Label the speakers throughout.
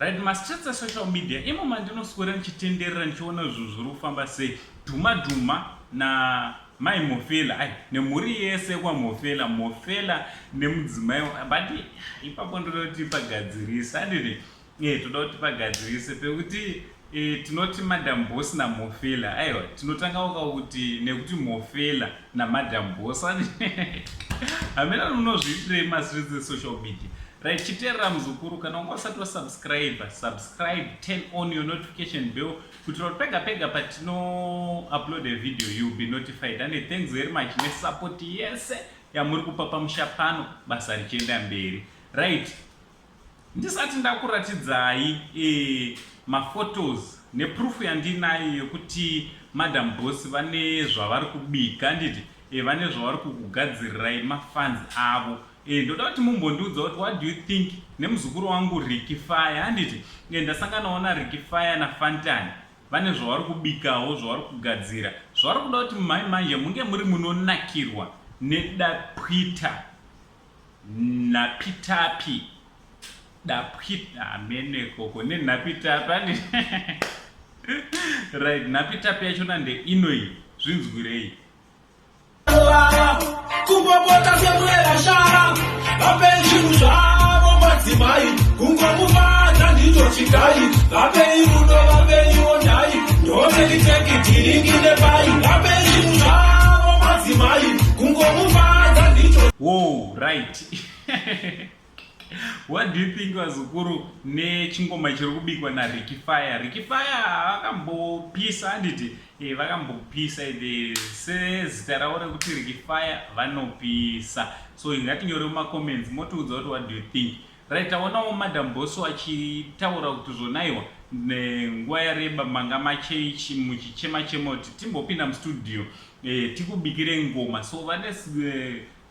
Speaker 1: Right, mastreets esocial media imo mandinoswera ndichitenderera ndichiona zvinhu zviri kufamba sei. Dhuma dhuma na mai Mhofela, ai, nemhuri yese kwaMhofela, Mhofela nemudzimai, but ipapo ndoda kuti pagadzirise, handiti? Toda kuti pagadzirise pekuti tinoti Madam Boss naMhofela. Aiwa, tinotanga kuti nekuti Mhofela naMadam Boss. Hamena unozviitirei mastreets esocial media. Right, chiteerera muzukuru, kana wanga usati wasubscribe, subscribe, turn on your notification bell kuitira kuti pega pega patino upload a video you'll be notified. And thanks very much nesupport yese yamuri kupa pamusha pano, basa richienda mberi. Right, ndisati ndakuratidzai maphotos neproof yandinayo yekuti Madam Boss vane zvavari kubika, handiti? Vane zvavari kukugadzirirai mafans avo. Ndoda kuti mumbondiudza kuti what do you think nemuzukuru wangu Ricky Fire, handiti? Ndasanganawo naRicky Fire naFantan, vane zvavari kubikawo, zvavari kugadzira, zvavari kuda kuti mai manje munge muri munonakirwa nedapwita nhapitapi dapwita hamene koko nenhapitapi, handiti? Right, nhapitapi yachona ndeinoi, zvinzwirei.
Speaker 2: Kungopota semurera shara, vapei zvinhu zvavo madzimai, kungomufadza ndicho chikai. Vapei rudo, vapeiwo nhai, ndosekiteki dhiringi nepai. Vapei zvinhu zvavo madzimai, kungomufadza ndicho.
Speaker 1: Wow, right, what do you think, vazukuru, nechingoma chiri kubikwa naRicky Fire? Ricky Fire vakambopisa, handiti? Vakambopisa ende sezita ravo rekuti Ricky Fire, vanopisa. So ngatinyore mumacomments motiudza kuti what do you think. Right, taonawo Madam Boss achitaura kuti zvonaiwa nenguva yareba manga machechi muchichema chema kuti timbopinda mustudio tikubikire ngoma. So vane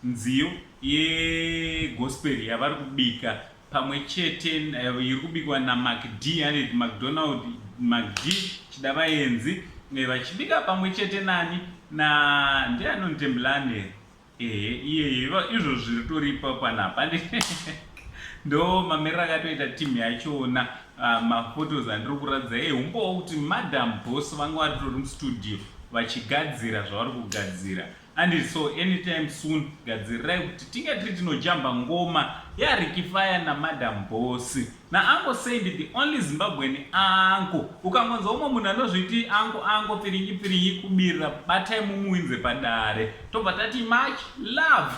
Speaker 1: nziyo yegospel yavari kubika pamwe chete, iri kubikwa naMacD, aneti MacDonald MacD Chidavaenzi, vachibika pamwe chete nani na ndianontemblane. Ehe, iyeye izvo zviri toripo panapa, ndo mamiriro akatoita timu yachona. Maphotos andiri kuratidza ehumbowo kuti Madam Boss vanga varitori mustudio vachigadzira zvavari kugadzira. And so anytime soon gadzirirai kuti tinge tiri tinojamba ngoma yaRicky Fire naMadam Boss naUncle Saint, the only Zimbabwean uncle. Ukangonzwa umwe munhu anozviti uncle, uncle piringi piringi kubirira, batai mumuwinze padare, tobva tati much love.